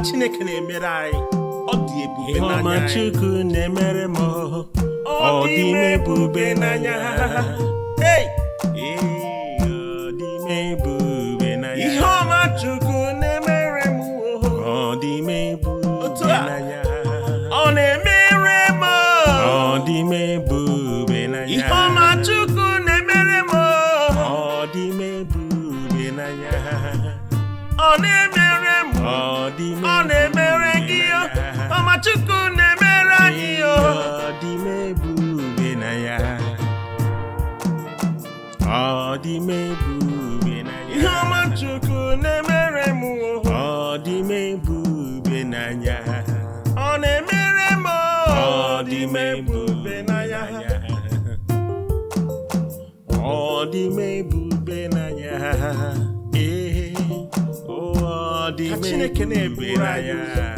Chineke na-emere anyị, ọ dị ebube Ihe ọma n'anya anyị. Chukwu na-emere m, ọ dị m ebube n'anya. Hey! Ee, ọ dị m ebube n'anya. Ihe ọma Chukwu na-emere m, Ọ dị m ebube Otu a. n'anya. Ọ na-emere m. Ọ dị m ebube n'anya. Ihe ọma Chukwu na-emere m, Ọ dị m ebube n'anya. Ọ na-emere m. Ọ dị m Ọ na-emere gị. Ọma Chukwu na-emere anyị. Ọ dị m ebube n'anya. Ọ dị m ebube n'anya. Ihe ọma Chukwu na-emere m, Ọ dị m ebube n'anya. Ọ na-emere m. Ọ dị m ebube n'anya. Ọ dị m ebube n'anya. Ee, ọ dị Ka m Chineke ebube na-eburu anyị n'anya.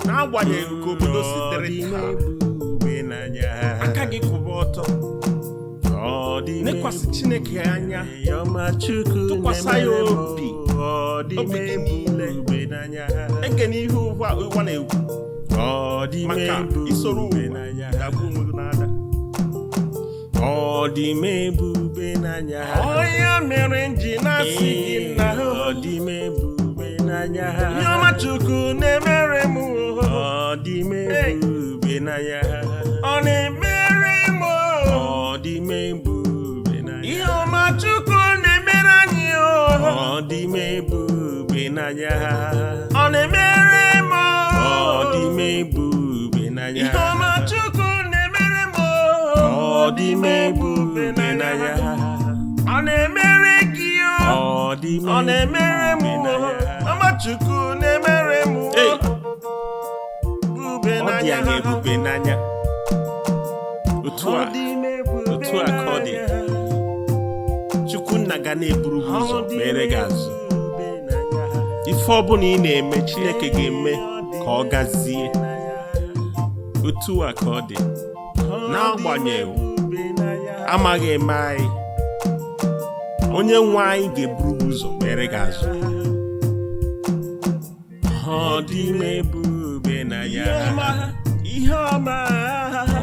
N'agbanyeghị ka obodo si Ọ dịrị dị m taa, ebube n'anya. aka gị kwụba ọtọ. Ọ dị m Lekwasị Chineke anya. Ọma Chukwu Tụkwasị ya na-emere m, obi. Ọ dị m Obi gị niile. ebube n'anya. Ege n'ihe ụwa na-ekwu, Ọ dị m maka isoro ebube ụwa n'anya. ga-agwa onwe gị n'ada. Ọ dị m ebube n'anya. Ọ ya mere m ji na-asị gị na Ọ dị m ebube n'anya. ihe ọma Chukwu na-emere m, Ọ dị m ebube n'anya. Ọ na-emere m. Ọ dị m ebube n'anya. Ihe ọma Chukwu na-emere anyị, Ọ dị m ebube n'anya. Ọ na-emere m. Ọ dị m ebube n'anya. Ihe ọma Chukwu na-emere m, Ọ dị m ebube n'anya. Ọ na-emere gị. Ọ dị m Ọ na-emere m. ebube n'anya. Ọma Chukwu na-emere m Hey! ebube Ọ dị n'anya. anyị ebube n'anya. Otu a, Ọ dị m ebube otu a ka ọ dị. n'anya. Chukwunna ga na-eburu gị ụzọ Ọ dị m mere gị azụ. ebube n'anya. Ife ọbụla ị na-eme, Chineke ga-eme ka ọ gazie. Otu a ka ọ dị. N'agbanyeghị Ebube n'anya. amaghị eme anyị, onye nwe anyị ga-eburu gị ụzọ mere gị azụ. Ọ dị m ebube n'anya. Ihe ọma, ihe ọma,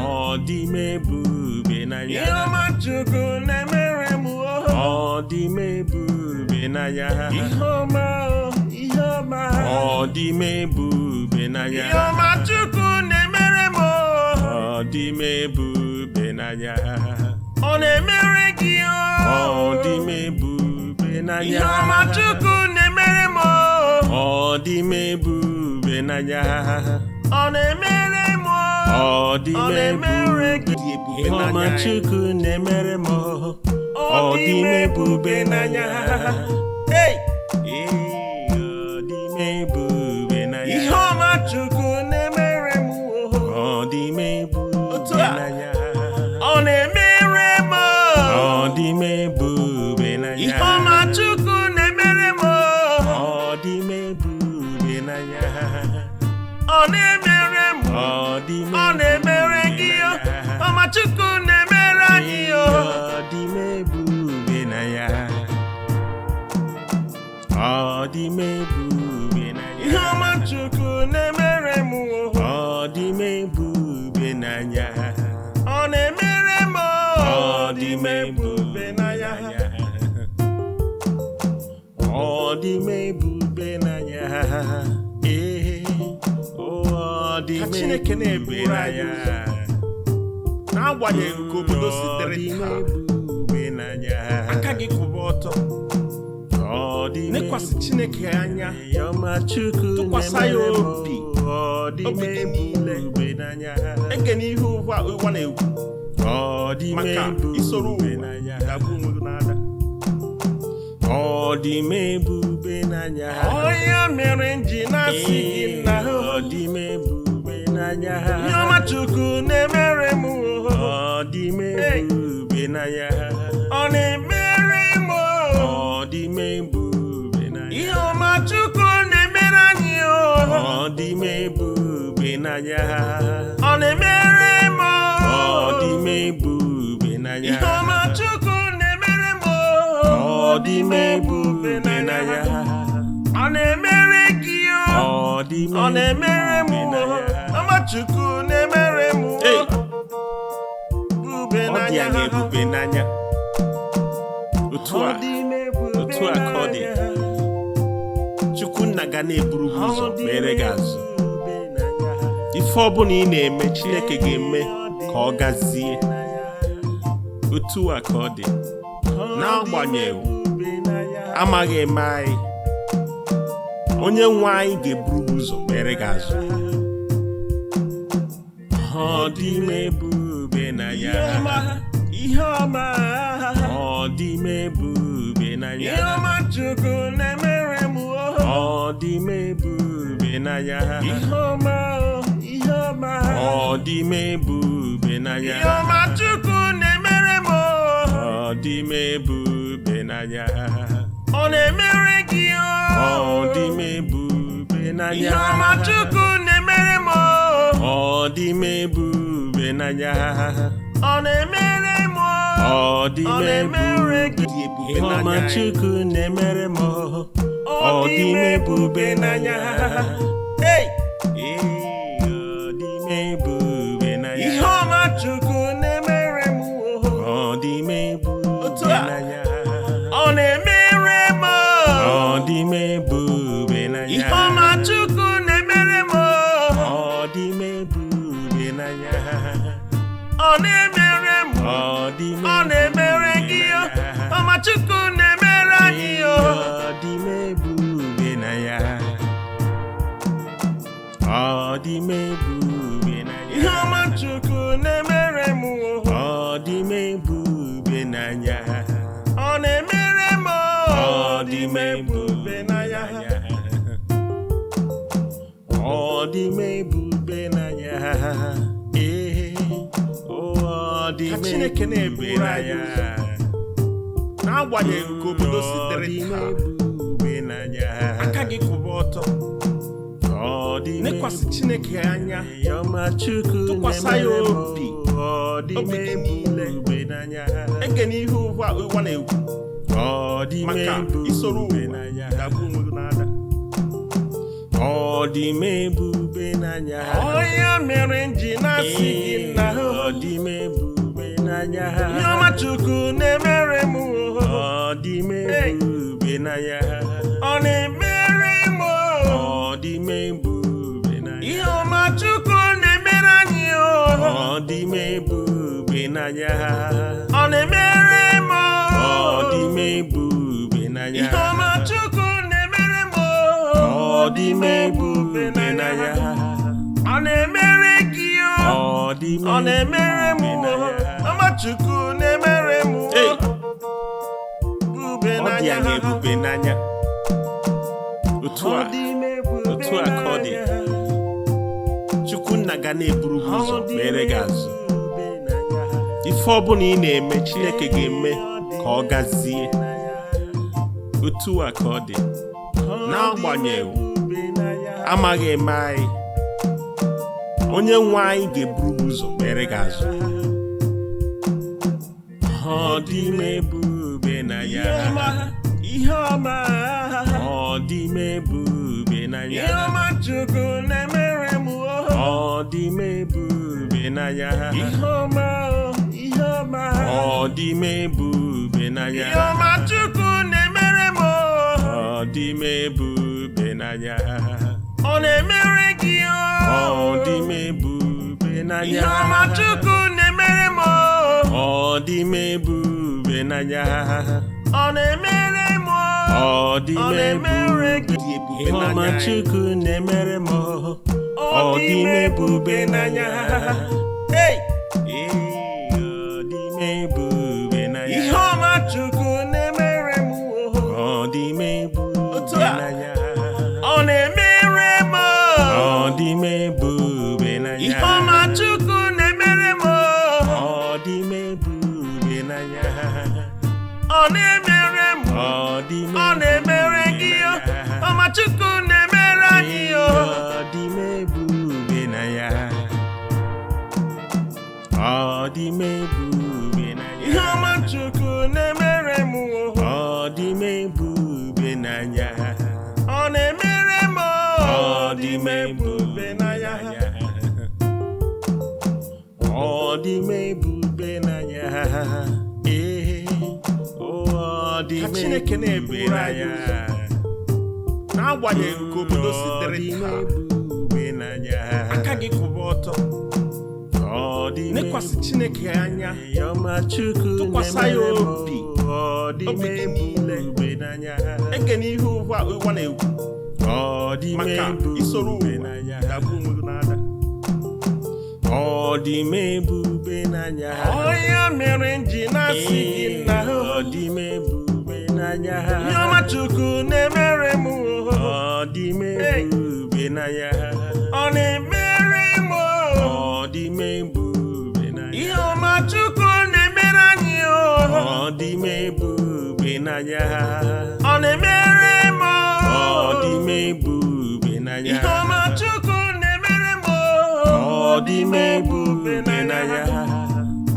Ọ dị m ebube n'anya. ihe ọma Chukwu na-emere m. Ọ dị m ebube n'anya. Ihe ọma, ihe ọma, Ọ dị m ebube n'anya. ihe ọma Chukwu na-emere m. Ọ dị m ebube n'anya. Ọ na-emere gị. Ọ dị m ebube n'anya. Ihe ọma Chukwu na-emere m. Ọ dị m ebube n'anya. Ọ na-emere m. Ọ dị Ọ m na-emere ebube. gị. Ebube Ihe ọma n'anya. Chukwu na-emere m, ọ dị m ebube n'anya. Hey! Ee, ọ dị m ebube n'anya. Ihe ọma Chukwu na-emere m. Ọ dị m ebube Otu a. n'anya. Ọ na-emere m. Ọ dị m ebube n'anya. Ihe ọma Chukwu na-emere m. Ọ dị m ebube n'anya. Ọ na-emere m. Ọ dị m Ọ na-emere gị. Ọma Chukwu na-emere anyị. Ọ dị m ebube n'anya. Ọ dị m ebube n'anya. Ihe ọma Chukwu na-emere m. Ọ dị m ebube n'anya. Ọ na-emere m. Ọ dị m ebube n'anya. Ọ dị m ebube n'anya. Ee, ọ dị Ka m Chineke ebube na-eburu anyị n'anya. N'agbanyeghị ka obodo si Ọ dịrị dị m taa, ebube n'anya. aka gị kwụba ọtọ. Ọ dị m Lekwasị Chineke anya. Ọma Chukwu Tụkwasị ya na-emere m, obi. Ọ dị m Obi gị niile. ebube n'anya. Ege n'ihe ụwa na-ekwu, Ọ dị m maka isoro ebube ụwa n'anya. ga-agwa onwe gị n'ada. Ọ dị m ebube n'anya. Ọ ya mere m ji na-asị gị na Ọ dị m ebube n'anya. ihe ọma Chukwu na-emere m. Ọ dị m ebube n'anya. Ọ na-emere m. Ọ dị m ebube n'anya. Ihe ọma Chukwu na-emere anyị. Ọ dị m ebube n'anya. Ọ na-emere m. Ọ dị m ebube n'anya. Ihe ọma Chukwu na-emere m. Ọ dị m ebube n'anya. Ọ na-emere gị. Ọ Ọ dị m Ọ na-emere m ebube n'anya. Ọma Chukwu na-emere m Hey! Ebube Ọ dị n'anya. anyị ebube n'anya. Otu a Ọ dị m ebube otu a ka ọ dị. n'anya. Chukwunna ga na-eburu gị ụzọ Ọ dị m kpere gị azụ. ebube n'anya. Ife ọbụla ị na-eme, Chineke ga-eme ka ọ gazie. Otu a ka ọ dị. N'agbanyeghị Ebube n'anya. amaghị eme anyị, onye nwe anyị ga-eburu gị ụzọ kpere gị azụ. Ọ dị m ebube n'anya. Ihe ọma, ihe ọma, Ọ dị m ebube n'anya. ihe ọma Chukwu na-emere m Ọ dị m ebube n'anya. Ihe ọma, ihe ọma, Ọ dị m ebube n'anya. ihe ọma Chukwu na-emere m Ọ dị m ebube n'anya. Ọ na-emere gị Ọ dị m ebube n'anya. Ihe ọma Chukwu na-emere m Ọ dị m ebube n'anya. Ọ na-emere m Ọ dị Ọ m na-emere gị. Ihe ọma Chukwu na-emere m. Ọ dị m ebube n'anya. Hey! Ee, ọ dị m ebube n'anya. Ihe ọma Chukwu na-emere m Ọ dị m ebube Otu a. n'anya. Ọ na-emere m Ọ dị m ebube n'anya. Ihe ọma Chukwu na-emere m Ọ dị m ebube n'anya. Ọ na-emere m Ọ dị m Ọ na-emere gị ọma Chukwu na-emere anyị Ọ dị m ebube n'anya. Ọ dị m ebube n'anya. Ihe ọma Chukwu na-emere m Ọ dị m ebube n'anya. Ọ na-emere m Ọ dị m ebube n'anya. Ọ dị m ebube n'anya. Ee, ọ dị Ka m Chineke ebube na-eburu anyị n'anya. N'agbanyeghị ka obodo si Ọ dịrị dị m taa, ebube n'anya. aka gị kwụba ọtọ, Ọ dị m lekwasị Chineke anya, Ọma Chukwu Tụkwasị ya na-emere m. obi. Ọ dị m Obi gị niile. ebube n'anya. Ege n'ihe ụwa ụwa na-ekwu Ọ dị m maka isoro ebube ụwa n'anya. ga-abụ onwe gị n'ada. Ọ dị m ebube n'anya. Ọ ya mere m ji na-asị gị nna, Ọ dị m ebube n'anya. ihe ọma Chukwu na-emere m Ọ dị m ebube n'anya. Ọ na-emere m Ọ dị m ebube n'anya. Ihe ọma Chukwu na-emere anyị Ọ dị m ebube n'anya. Ọ na-emere m Ọ dị m ebube n'anya. Ihe ọma Chukwu na-emere m Ọ dị m ebube n'anya. Ọ na-emere gị Ọ dị m Ọ na-emere m ebube n'anya. Ọma Chukwu na-emere m Hey! Ebube Ọ dị n'anya. anyị ebube n'anya. Otu a Ọ dị m ebube otu a ka ọ dị. n'anya. Chukwunna ga na-eburu gị ụzọ Ọ dị m kpere gị azụ. ebube n'anya. Ife ọbụla ị na-eme, Chineke ga-eme ka ọ gazie. Otu a ka ọ dị. N'agbanyeghị Ebube n'anya. amaghị eme anyị, onye nwe anyị ga-eburu gị ụzọ kpere gị azụ. Ọ dị m ebube n'anya. Ihe ọma, ihe ọma, Ọ dị m ebube n'anya. ihe ọma Chukwu na-emere m Ọ dị m ebube n'anya. Ihe ọma, ihe ọma, Ọ dị m ebube n'anya. ihe ọma Chukwu na-emere m Ọ dị m ebube n'anya. Ọ na-emere gị Ọ dị m ebube n'anya. Ihe ọma Chukwu na-emere m Ọ dị m ebube n'anya. Ọ na-emere m Ọ dị Ọ m na-emere gị. Ihe ọma Chukwu na-emere m. Ọ dị m ebube n'anya. Hey! Ee, ọ dị m ebube n'anya. Ihe ọma Chukwu na-emere m Ọ dị m ebube Otu a. n'anya. Ọ na-emere m Ọ dị m ebube n'anya. Ihe ọma Chukwu na-emere m Ọ dị m ebube n'anya. Ọ na-emere m Ọ dị m Ọ na-emere gị ọma Chukwu na-emere anyị Ọ dị m ebube n'anya. Ọ dị m ebube n'anya. Ihe ọma Chukwu na-emere m Ọ dị m ebube n'anya. Ọ na-emere m Ọ dị m ebube n'anya. Ee, ọ dị Ka m Chineke ebube na-eburu anyị n'anya. ụzọ. N'agbanyeghị ka obodo si Ọ dịrị dị m taa, ebube n'anya. aka gị kwụba ọtọ. Ọ dị m Lekwasị Chineke anya. Ọma Chukwu Tụkwasị ya na-emere m, obi. ọ dị m Obi gị niile. ebube n'anya. Ege n'ihe ụwa na-ekwu Ọ dị m maka isoro ebube ụwa n'anya. ga-abụ onwe gị n'ada. Ọ dị m ebube n'anya. Ọ ya mere m ji na-asị gị na Ọ dị m ebube n'anya. ihe ọma Chukwu na-emere m, Ọ dị m ebube n'anya. ọ na-emere m. Ọ dị m ebube n'anya. Ihe ọma Chukwu na-emere anyị, Ọ dị m ebube n'anya. ọ na-emere m. Ọ dị m ebube n'anya. Ihe ọma Chukwu na-emere m, Ọ dị m ebube n'anya.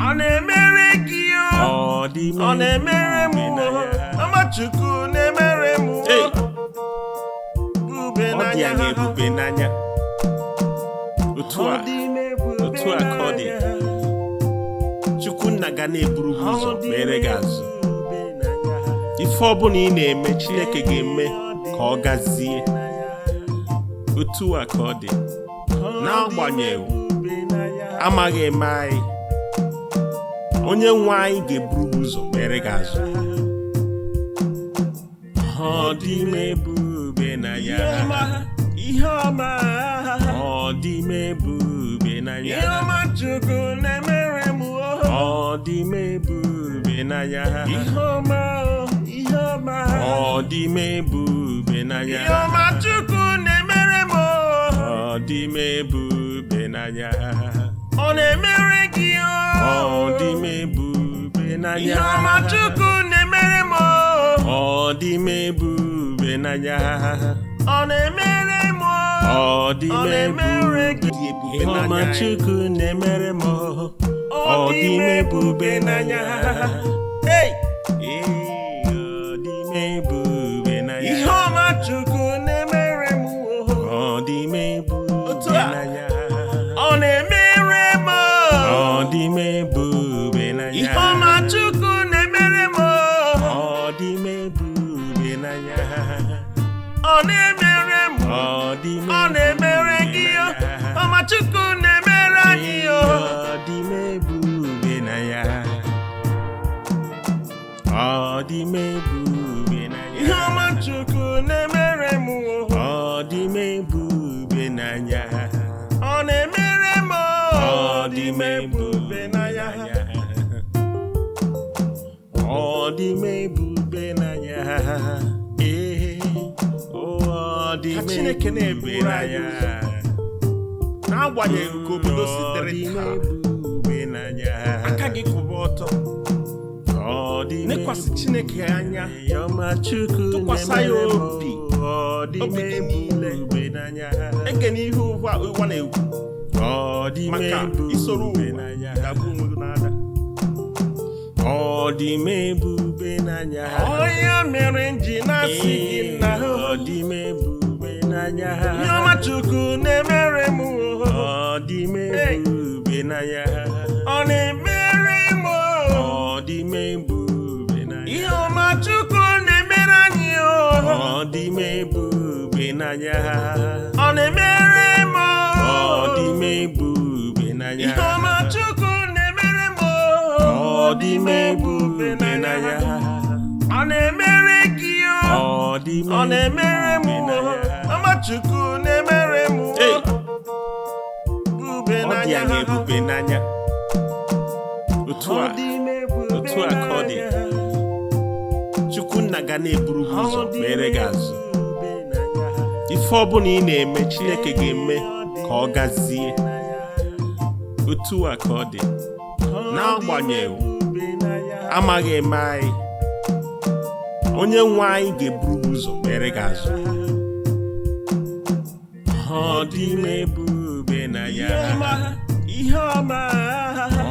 ọ na-emere gị, Ọ dị m ọ na-emere m. ebube n'anya. Ọma Chukwu na-emere m Hey! ebube Ọ dị n'anya. anyị ebube n'anya. Otu a, otu a ka ọ dị. Chukwunna ga na-eburu gị ụzọ kpere gị azụ. Ife ọbụla ị na-eme, Chineke ga-eme ka ọ gazie. Otu a ka ọ dị. N'agbanyeghị amaghị eme anyị, onye nwe anyị ga-eburu gị ụzọ kpere gị azụ. Ọ dị m ebube n'anya. Ihe ọma, Ọ dị m ebube n'anya. ihe ọma Chukwu na-emere m, Ọ dị m ebube n'anya. ihe ọma, ihe ọma, Ọ dị m ebube n'anya. ihe ọma Chukwu na-emere m, Ọ dị m ebube n'anya. ọ na-emere gị, Ọ dị m ebube n'anya. ihe ọma Chukwu na-emere m, Ọ dị m ebube n'anya. ọ na-emere m, Ọ dị ọ m na-emere ebube. gị. Ihe ọma Chukwu na-emere m, ọ dị m ebube n'anya. Hey! Ee, ọ dị m ebube n'anya. Ihe ọma Chukwu na-emere m, Ọ dị m ebube Otu a. n'anya. ọ na-emere m, Ọ dị m ebube n'anya. ihe ọma Chukwu na-emere m, Ọ dị m ebube n'anya. ọ na-emere m, Ọ dị m ọ na-emere gị, ọma Chukwu na-emere anyị. Ọ dị m ebube n'anya. Ọ dị m ebube n'anya. Ihe ọma Chukwu na-emere m, Ọ dị m ebube n'anya. ọ na-emere m, Ọ dị m ebube n'anya. Ọ dị m ebube n'anya. Ee, ọ dị Ka m Chineke ebube na-eburu anyị n'anya. ụzọ. N'agbanyeghị ka obodo si Ọ dịrị dị m taa, ebube n'anya. aka gị kwụba ọtọ. Ọ dị m Lekwasị Chineke anya. Ọma Chukwu Tụkwasị ya na-emere m, obi. ọ dị m Obi gị niile. ebube n'anya. Ege n'ihe ụwa na-ekwu Ọ dị m maka isoro ebube ụwa n'anya. ga-abụ onwe gị n'ada. Ọ dị m ebube n'anya. Ọ ya mere m ji na-asị gị na Ọ dị m ebube n'anya. ihe ọma Chukwu na-emere m, Ọ dị m ebube n'anya. ọ na-emere m, Ọ dị m ebube n'anya. ihe ọma Chukwu na-emere anyị, Ọ dị m ebube n'anya. ọ na-emere m, Ọ dị m ebube n'anya. ihe ọma Chukwu na-emere m, Ọ dị m ebube n'anya. ọ na-emere gị, Ọ dị m ọ na-emere m, ebube n'anya. ọma Chukwu na-emere m Hey! ebube Ọ dị n'anya. anyị ebube n'anya. Otu a, otu a ka ọ dị. Chukwunna ga na-eburu gị ụzọ kpere gị azụ. Ife ọbụla ị na-eme, Chineke ga-eme ka ọ gazie. Otu a ka ọ dị. N'agbanyeghị amaghị eme anyị, onye nwe anyị ga-eburu gị ụzọ kpere gị azụ. Ọ dị m ebube n'anya. Ihe ọma,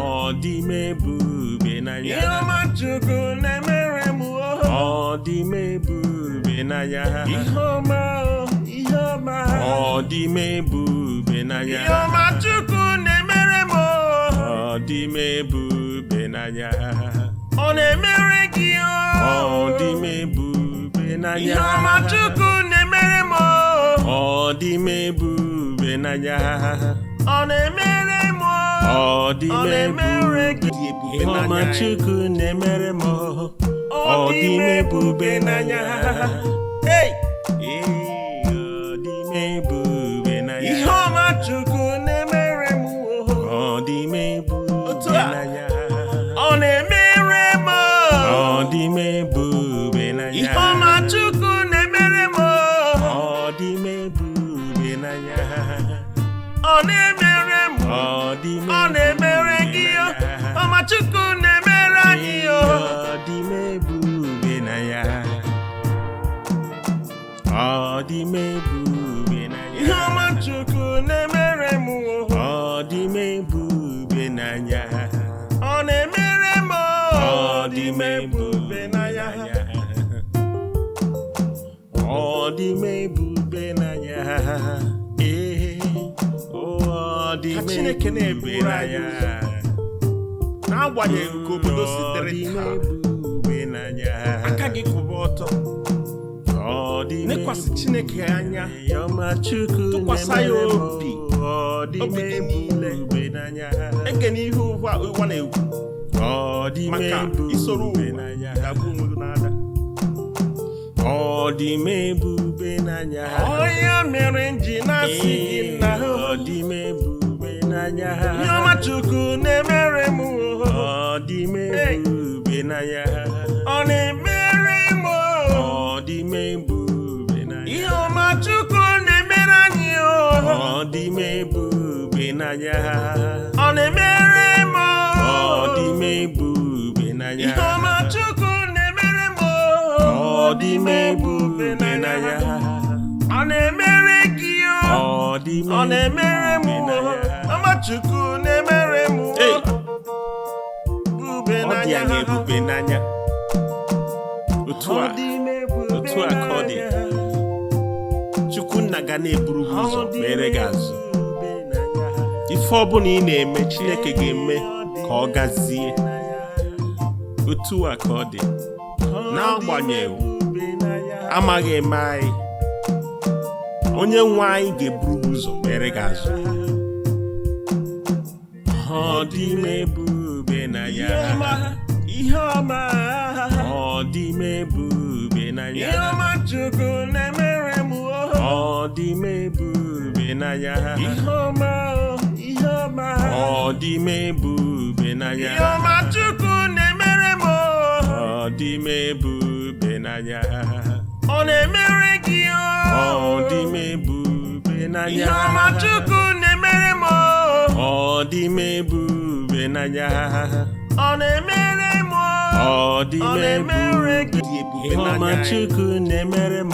Ọ dị m ebube n'anya. ihe ọma Chukwu na-emere m, Ọ dị m ebube n'anya. ihe ọma, ihe ọma, Ọ dị m ebube n'anya. ihe ọma Chukwu na-emere m, Ọ Ọ dị m ebube n'anya. Ọ na-emere gị Ọ o. dị m ebube n'anya. Ihe ọma Chukwu na-emere m o. Ọ dị m ebube n'anya. Ọ na-emere m o. Ọ dị Ọ m na-emere ebube. gị. Ihe ọma Chukwu na-emere m. Ọ dị m ebube n'anya. Hey! Ee, ọ dị m ebube n'anya. Ihe ọma Chukwu na-emere m o. Ọ dị m ebube Otu a. n'anya. Ọ na-emere m o. Ọ dị m ebube n'anya. Ihe ọma Chukwu na-emere m o. Ọ dị m ebube n'anya. Ọ na-emere m. Ọ dị m Ọ na-emere gị o. Ọma Chukwu na-emere anyị o. Ọ dị m ebube n'anya. Ọ dị m ebube n'anya. Ihe ọma Chukwu na-emere m o. Ọ dị m ebube n'anya. Ọ na-emere m o. Ọ dị m ebube n'anya. Ọ dị m ebube n'anya. Ee, ọ dị Ka m Chineke ebube na-eburu anyị n'anya. N'agbanyeghị ka obodo si Ọ dịrị dị m taa, ebube n'anya. aka gị kwụba ọtọ. Ọ dị m Lekwasị Chineke anya. Ọma Chukwu Tụkwasị ya na-emere m. obi. Ọ dị m Obi gị niile. ebube n'anya. Ege n'ihe ụwa na-ekwu Ọ dị m maka isoro ebube ụwa n'anya. ga-abụ onwe gị n'ada. Ọ dị m ebube n'anya. Ọ ya mere m ji na-asị gị nna. Ọ dị m ebube n'anya. Ihe ọma Chukwu na-emere m o. Ọ dị m ebube n'anya. Ọ na-emere m o. Ọ dị m ebube n'anya. Ihe ọma Chukwu na-emere anyị o. Ọ dị m ebube n'anya. Ọ na-emere m o. Ọ dị m ebube n'anya. Ihe ọma Chukwu na-emere m o. Ọ dị m ebube n'anya. Ọ na-emere gị o. Ọ dị m Ọ na-emere m o. ebube n'anya. Ọma Chukwu na-emere m o. Hey! Ebube Ọ dị n'anya. anyị ebube n'anya. Otu Ọ a dị m ebube otu a ka ọ dị. n'anya. Chukwunna ga na-eburu gị ụzọ Ọ dị m kpere gị azụ. ebube n'anya. Ife ọbụla ị na-eme, Chineke ga-eme ka ọ gazie. Otu a ka ọ dị. N'agbanyeghị amaghị eme anyị, onye nwe anyị ga-eburu gị ụzọ kpere gị azụ. Ọ dị m ebube n'anya. Ihe ọma, Ọ dị m ebube n'anya. ihe ọma Chukwu na-emere m o. Ọ dị m ebube n'anya. Ihe ọma o, ihe ọma. Ọ dị m ebube n'anya. Ihe ọma Chukwu na-emere m o. Ọ dị m ebube n'anya. Ọ na-emere gị o. Ọ dị m ebube n'anya. Ihe ọma Chukwu na-emere m o. Ọ dị m ebube n'anya. Ọ na-emere m o. Ọ dị Ọ m na-emere ebube. gị. Ihe ọma Chukwu na-emere m.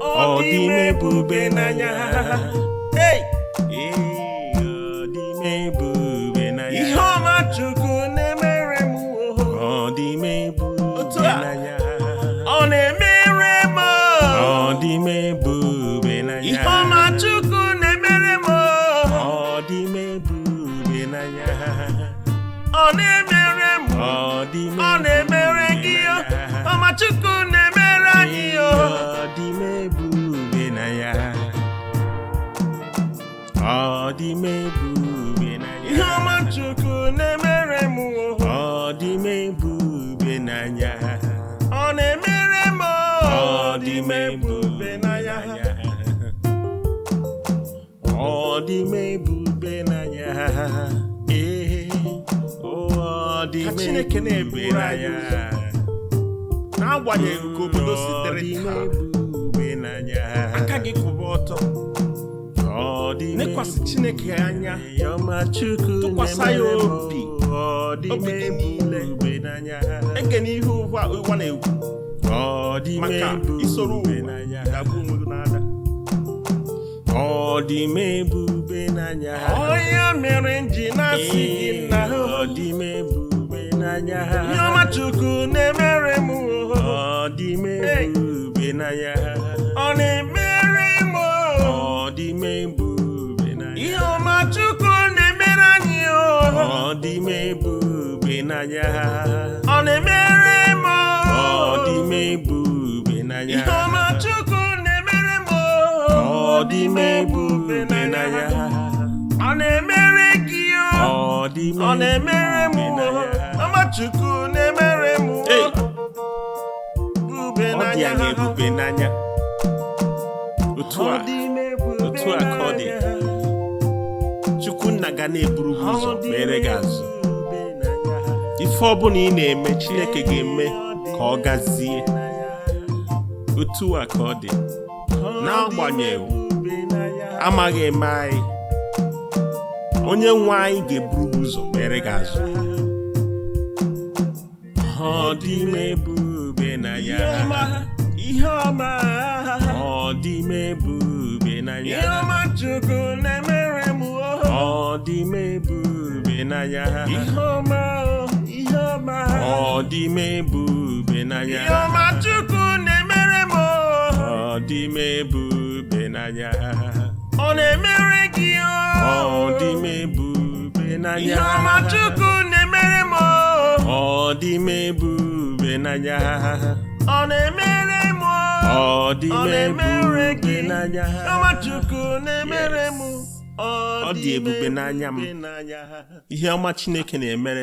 Ọ dị m ebube n'anya. Hey! Ee, ọ dị m ebube n'anya. Ihe ọma Chukwu na-emere m o. Ọ dị m ebube Otu a. n'anya. Ọ na-emere m o. Ọ dị m ebube n'anya. Ihe ọma Chukwu na-emere m o. Ọ dị m ebube n'anya. Ọ na-emere m. Ọ dị m Ọ na-emere gị o. Ọma Chukwu na-emere anyị o. Ọ dị m ebube n'anya. Ọ dị m ebube n'anya. Ihe ọma Chukwu na-emere m o. Ọ dị m ebube n'anya. Ọ na-emere m o. Ọ dị m ebube n'anya. Ọ dị m ebube n'anya. Ee, ọ dị Ka m Chineke ebube na-eburu anyị n'anya. N'agbanyeghị ka obodo si Ọ dịrị dị m taa, ebube n'anya. aka gị kwụba ọtọ. Ọ dị m Lekwasị Chineke anya. Ọma Chukwu Tụkwasị ya na-emere m. obi. Ọ dị m Obi gị niile. ebube n'anya. Ege n'ihe ụwa na-ekwu Ọ dị m maka isoro ebube ụwa n'anya. ga-abụ onwe gị n'ada. Ọ dị m ebube n'anya. Ọ ya mere m ji na-asị gị nna. Ọ dị m ebube n'anya. Ihe ọma Chukwu na-emere m o. Ọ dị m ebube n'anya. Ọ na-emere m o. Ọ dị m ebube n'anya. Ihe ọma Chukwu na-emere anyị o. Ọ n'anya. Ọ na-emere m. Ọ dị m ebube n'anya. Ihe ọma Chukwu na-emere m. Ọ dị m ebube n'anya. Ọ na-emere gị. Ọ dị m Ọ na-emere m. ebube n'anya. Ọma Chukwu na-emere m. Hey! Ebube Ọ dị n'anya. anyị ebube n'anya. Otu a Ọ dị m ebube otu a ka ọ dị. n'anya. Chukwunna ga na-eburu gị ụzọ Ọ dị m kpere gị azụ. ebube n'anya. Ife ọbụla ị na-eme, Chineke ga-eme ka ọ gazie. Otu a ka ọ dị. N'agbanyeghị Ebube n'anya. amaghị eme anyị, onye nwe anyị ga-eburu gị ụzọ kpere gị azụ. Ọ dị m ebube n'anya. Ihe ọma, ihe ọma, Ọ dị m ebube n'anya. ihe ọma Chukwu na-emere m. Ọ dị m ebube n'anya. Ihe ọma, ihe ọma, Ọ dị m ebube n'anya. ihe ọma Chukwu na-emere m. Ọ dị m ebube n'anya. Ọ na-emere gị. Ọ dị m ebube n'anya. Ihe ọma Chukwu na-emere m. Ọ dị m ebube n'anya. Ọ na-emere m. Ọ dị Ọ m na-emere ebube gị. n'anya. Ihe ọma Chukwu na-emere m. Ọ dị ebube n'anya m. ebube n'anya. Ihe ọma Chineke na-emere